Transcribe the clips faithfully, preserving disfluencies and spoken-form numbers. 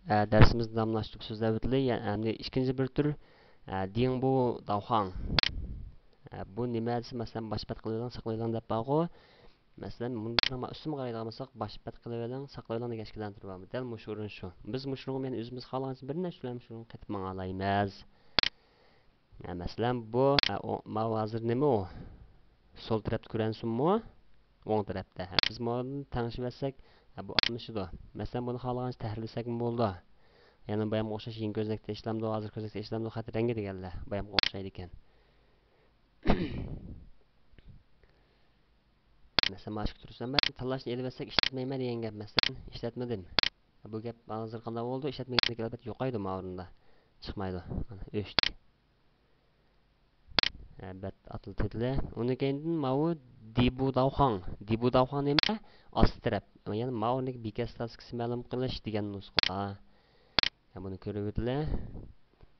ئە، دەرسىمىزنى داۋاملاشتۇرۇپ سۆزلەۋاتىلى. يەنى ئەمدى ئىككىنچى بىر تۈر، ئە، دىڭبۇ داۋخاڭ. ئە، بۇ نېمە دېسە، مەسىلەن، باشپەت قىلىۋېلىڭ، ساقلىۋېلىڭ دەپ بارغۇ. مەسىلەن، مۇنداق ئۈستىمىز قارايدىغان بولساق، باشپەت قىلىۋېلىڭ، ساقلىۋېلىڭ دېگەن ئىككى دانە تۈر بار. دەل مۇشۇ ئورۇن شۇ. بىز مۇشۇنىڭغا يەنە ئۆزىمىز خالىغانچە بىر نەچچە تۈرلەرنى مۇشۇنىڭغا قېتىپ ماڭالايمىز. ھە، مەسىلەن، بۇ، ھە، ئو-، ماۋۇ ھازىر نېمە ئۇ؟ سول تەرەپتە كۆرۈنسۇنمۇ؟ ئوڭ تەرەپتە. ھە، بىز ماۋۇدىن تەڭشىۋەتسەك، ھە، بۇ ئالمىشىدۇ. مەسىلەن، بۇنى خالىغانچە تەھرىرلىسەكمۇ بولىدۇ. يەنە بايامغا ئوخشاش يېڭى كۆزنەكتە ئىشلەمدۇ، ھازىر كۆزنەكتە ئىشلەمدۇ، خەت رەڭگى دېگەنلەر بايامغا ئوخشايدىكەن. مەسىلەن، مانا شۇ تۇرسا، مەن تاللاشنى ئېلىۋەتسەك ئىشلەتمەيمەن دېگەن گەپ. مەسىلەن، ئىشلەتمىدىم. بۇ گەپ ھازىر قانداق بولدى؟ ئىشلەتمىگەندىكىن ئەلۋەتتە يوقايدۇ ماۋۇ ئورۇندا. چىقمايدۇ. مانا ئۆچتى. ھە، بەت ئاتلىتىلدى. ئۇنىڭ كەينىدىن ماۋۇ دىبۇ داۋخاڭ. دىبۇ داۋخاڭ نېمە؟ ئاستى تەرەپ. يەنى ماۋۇ ئورۇندىكى بىكەت ستاتىكىسى مەلۇم قىلىش دېگەن نۇسخا. ھە، بۇنى كۆرۈۋېتىلە.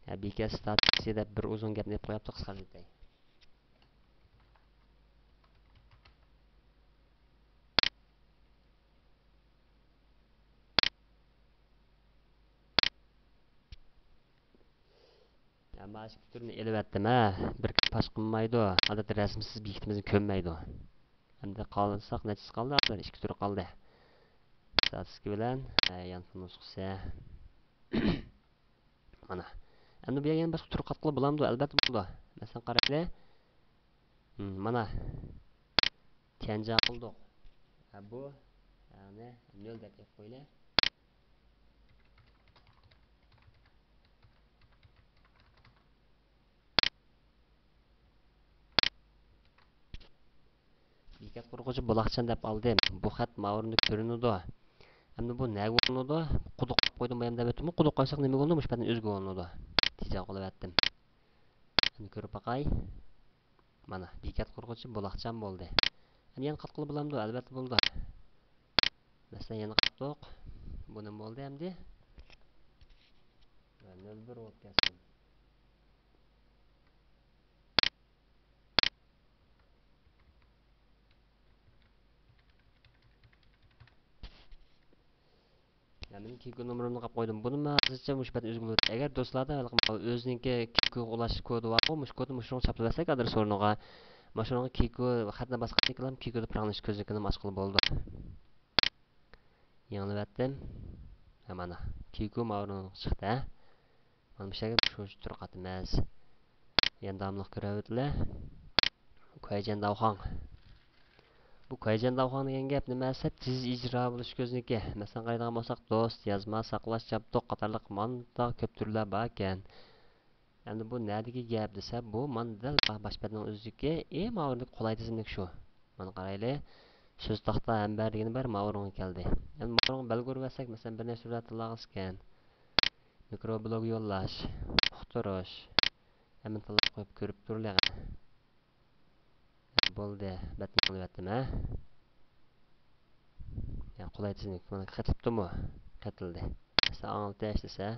ھە، بىكەت ستاتىكىسى دەپ بىر ئۇزۇن گەپنى ئېلىپ قويۇپتۇ، قىسقارتىۋېتەي. يا، مانا شۇ تۈرنى ئېلىۋەتتىم، ھە. بىر پاش قىلمايدۇ. ئادەتتە رەسىمسىز بېكىتىمىزنى كۆممەيدۇ. ئەمدى قالساق نەچچىسى قالدى؟ ھازىر ئىككى تۈر قالدى. ستاتىكىسى بىلەن، ھە، يانفون نۇسخىسى. مانا. ئەمدى بۇ يەرگە يەنە باشقا تۈر قاتقىلى بولامدۇ؟ ئەلۋەتتە بولىدۇ. مەسىلەن، قارايلى. ھىم، مانا. تيەنجياڭ قىلدۇق. ھە، بۇ، يەنى نۆل دەپ ئېلىپ قويىلى. بېكەت قۇرغۇچى بۇلاقچان دەپ ئالدىم. بۇ خەت ماۋۇ ئورۇندا كۆرۈنىدۇ. ئەمدى بۇ نەگە ئورۇنلىنىدۇ؟ قۇدۇق قويدۇم بايام دەپ ئۆتتۈمغۇ. قۇدۇق قويساق نېمىگە ئورۇنلىنىدۇ؟ مۇشۇ خەتنىڭ ئۆزىگە ئورۇنلىنىدۇ. تېجاغا قىلىۋەتتىم. ئەمدى كۆرۈپ باقاي. مانا، بېكەت قۇرغۇچى بۇلاقچان بولدى. ئەمدى يەنە قاتقىلى بولامدۇ؟ ئەلۋەتتە بولىدۇ. مەسىلەن، يەنە قاتتۇق. بۇ نېمە بولدى ئەمدى؟ نۆل بىر بولۇپ كەتسۇن. يا، مېنىڭ كىكۇ نومۇرۇمنى قاپ قويدۇم. بۇنىمۇ ھازىرچە مۇشۇ پەتنى ئۆزگىرىۋېتىپ، ئەگەر دوستلاردا ھېلىقى ئۆزىنىڭكى كىكۇ ئۇلاش كودى بارغۇ، مۇشۇ كودنى مۇشۇنىڭغا چاپلىۋەتسەك، ئادرېس ئورنىغا، مانا شۇنىڭغا كىكۇ خەتنى باسقاندىن كېيىنلا كىكۇدا پاراڭلىشىش كۆزنىكىنى ئاچقىلى بولىدۇ. يېڭىلىۋەتتىم. ھە، مانا، كىكۇ ماۋۇ چىقتى، ھە. مانا مۇشۇ يەرگە شۇ تۈر قاتىمىز. يەنە داۋاملىق كۆرۈۋېتىلە. كۇەيجەن داۋخاڭ. بۇ كۇەيجەن داۋخاڭ دېگەن گەپ نېمە دېسە، تېز ئىجرا بولۇش كۆزنىكى. مەسىلەن، قارايدىغان بولساق، دوست، يازما، ساقلاش، جابدۇق قاتارلىق مانداق كۆپ تۈرلەر باركەن. ئەمدى بۇ نەدىكى گەپ دېسە، بۇ مانا دەل باش بەتنىڭ ئۆزىدىكى ئەڭ ماۋۇدىكى قولاي تىزىملىك شۇ. مانا قارايلى، سۆز تاختا ھەمبەر دېگىنى بار، ماۋۇ ئورۇنغا كەلدى. ئەمدى ماۋۇ ئورۇنغا بەلگە ئۇرۇۋەتسەك، مەسىلەن، بىر نەچچە تۈرلەر تاللىغۇسىكەن. مىكرو بلوگ يوللاش، ئۇقتۇرۇش، ھەممىنى تاللاپ قويۇپ كۆرۈپ تۇرۇلى. بولدى، بەتنى يېڭىلىۋەتتىم، ھە. يا، قولاي تىزىملىك، مانا، قېتىلىپتۇمۇ؟ قېتىلدى. مەسىلەن، ئاڭلىتىش دېسە،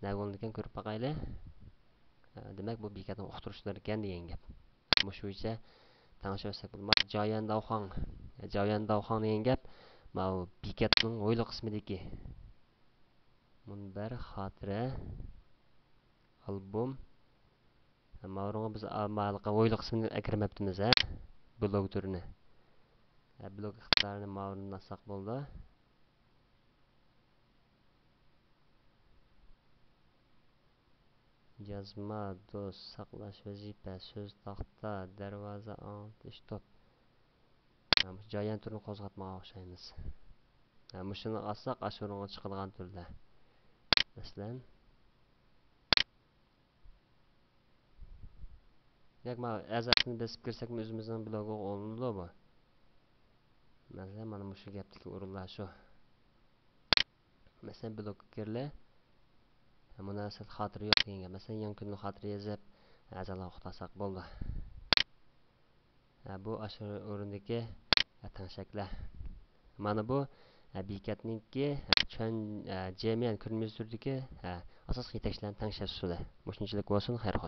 نەگە بولىدىكەن، كۆرۈپ باقايلى. ھە، دېمەك، بۇ بېكەتنىڭ ئۇقتۇرۇشلىرى ئىكەن دېگەن گەپ. مۇشۇ بويىچە تەڭشەۋەتسەك بولىدۇ. مانا، جاۋيەن داۋخاڭ. جاۋيەن داۋخاڭ دېگەن گەپ، ماۋۇ بېكەتنىڭ ھويلا قىسمىدىكى مۇنبەر، خاتىرە، ئالبوم. ھە، ماۋۇنىڭغا بىز، ئا، ماۋۇ ھېلىقى ھويلا قىسمىنى ئەكىرمەپتىمىز، ھە؟ بلوگ تۈرىنى. ھە، بلوگ ئىقتىدارىنى ماۋۇنى ئاچساق بولىدۇ. يازما، دوست، ساقلاش، ۋەزىپە، سۆز تاختا، دەرۋازا، ئاڭلىتىش، توپ. ھە، مۇشۇ جاۋيەن تۈرىنى قوزغاتمىغان ئوخشايمىز. ھە، مۇشۇنى ئالساق، ئاشۇ ئورۇنغا چىقىدىغان تۈردە. مەسىلەن، ياكى مانا ئەزاسىنى بېسىپ كىرسەكمۇ ئۆزىمىزنىڭ بلوگىغا ئورۇنلىنىدۇ بۇ. مەسىلەن، مانا مۇشۇ گەپتىكى ئورۇنلار شۇ. مەسىلەن، بلوگقا كىرىلە. مۇناسىۋەت خاتىرە يوق دېگەن گەپ. مەسىلەن، يېڭى كۈندىن خاتىرە يېزىپ، ئەزالارغا ئۇقتۇرساق بولىدۇ. ھە، بۇ ئاشۇ ئورۇندىكى، ھە، تەڭشەكلەر. مانا بۇ، ھە، بېكەتنىڭكى، ھە، چۈەن، ھە، جيەنميەن كۆرۈنمىسى تۈرىدىكى، ھە، ئاساسلىق يېتەكچىلەرنىڭ تەڭشەش ئۇسۇلى. مۇشۇنچىلىك بولسۇن، خەير.